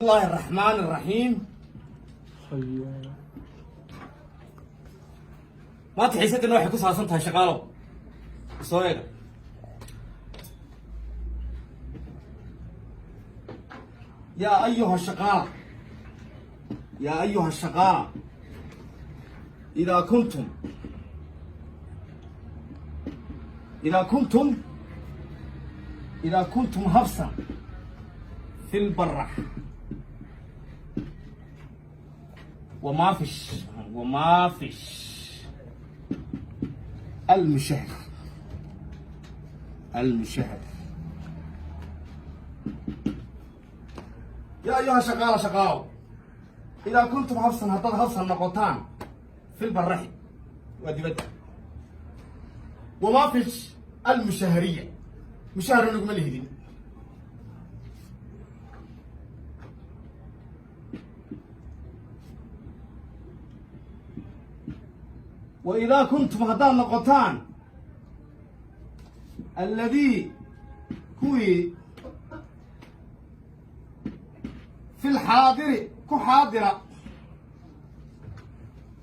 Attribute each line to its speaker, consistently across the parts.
Speaker 1: الله الرحمن الرحيم. Maanta xiisadana waxay ku saabsan tahay, shaqaalow, soo eega. Yaa ayuha shaqaala, yaa ayuha shaqaala, idaa kuntum habsan fi lbarax وما فيش المشاهد المشاهد. يا أيها شقالة، شقاو، إذا كنتم habsan, haddaad habsan noqotaan, في البرح, waa dibadda, وما فيش المشاهرية, مشاهر naguma lihidin. وإذا كنتم, haddaad noqotaan, الذي, kuwii, في الحاضر, ku xaadira,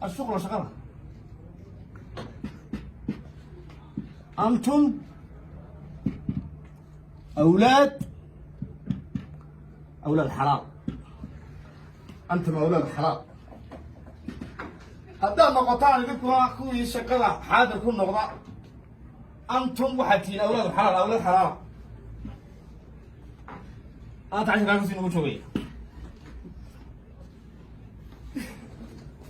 Speaker 1: الشغل, shaqada, أنتم أولاد حلال, أنتم أولاد حلال. Haddaad noqotaan idinkuna kuwii shaqada xaadir ku noqda, antum, waxaad tihiin, awlaad xalaal, awlaad xalaala. Anta cashirkaa kasii nagu joogaya.